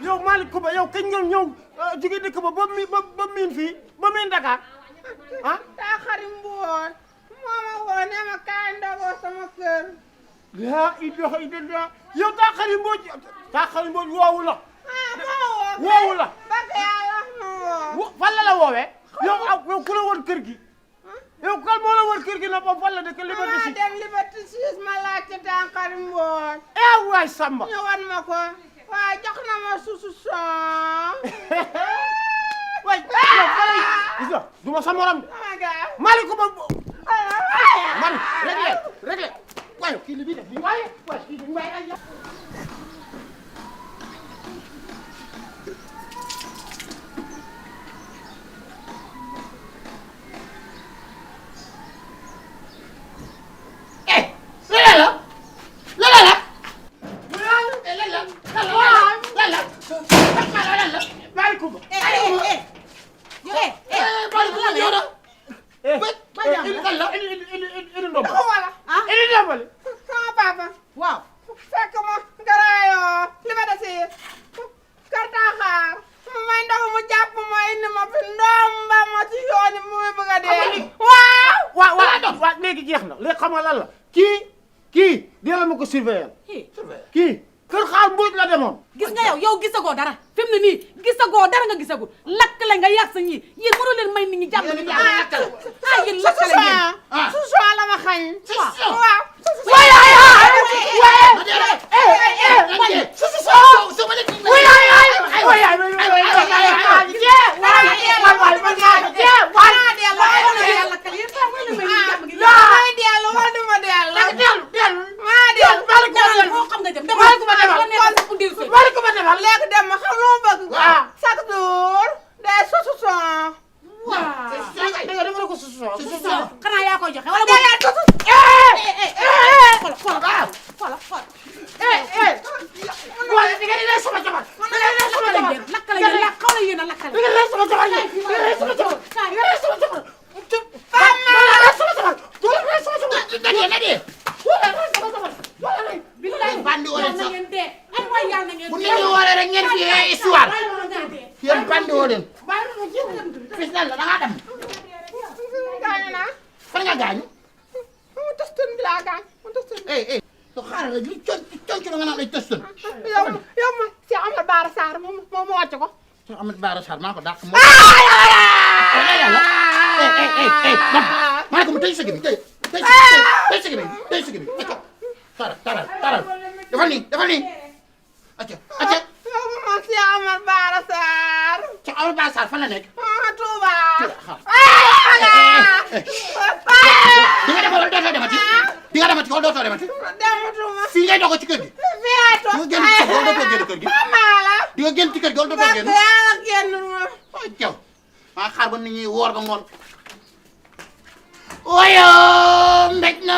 yow Malick Coumba yow kañ nga ñëw jóge dëkk ba ba miin fii ba miin Dakar ah. taa xarim mbool moo ma woo ne ma kaay ndogoo sama kër. yaa yow taa xarim mbool woowu la. woowu la. bëgg yàlla ma woo. fan la woowee. yow ku la woon kër gi. yow kan moo la woon kër gi na ba fan la dëkk Liberté 6. dem Liberté 6 ma laajte taa xarim mbool. waay Samba. ñu wan ma ko. waaye jox na ma susu son. waay yow gis nga du ma sa morom de. Malick Coumba man réglé waaye kii li bi def bi waaye kii bi waaye ay waaw fekk ma garaayoo li ma desi kartaaxaar may ndaw mu jàpp ma indi ma fi ndomba ma ci yooni muy bëgg a dee waaw léegi jeex na léegi xam nga lan la kii dee la ma ko surveiller kii kër xaar mbuuj la demoon gis nga yow gisagoo dara fi mu ne nii gisagoo dara nga gisagul lakkale nga yàq sa ñii yéen mënoo leen may nit ñi jàmm ni yéen lakkale ngeen su la ma xañ waaw xanaa yaa koy joxe wala bandi wala sax bu nit ñi wala rek ngeen fi histoire yéen bandi wala fis lan la da nga dem gaañu naa fan nga gaañu mu tëstën bi laa gaañ mu tëstën so xaaral li conc nga naan ay tëstën yow ma si Amadou Bara Sarr moom wàcc ko so Amadou Bara Sarr maa ko dàq moo maa ko mu tëj sa gi bi tëj sa gi bi taral defal nii acca yow ma si Amadou Bara Sarr ci Amadou Bara Sarr fan la nekk Touba di nga demal dootoo demati di nga demati wala dootoo demati dematuma fii ngay dogo ci kër gi fiato di nga génn ci kër gi wala dootoo génn kër gi mala di nga génn ci kër gi wala dootoo génn yàlla génn ma jaw maa xaar ba nit ñi woor ba ngoon oyo mbéj na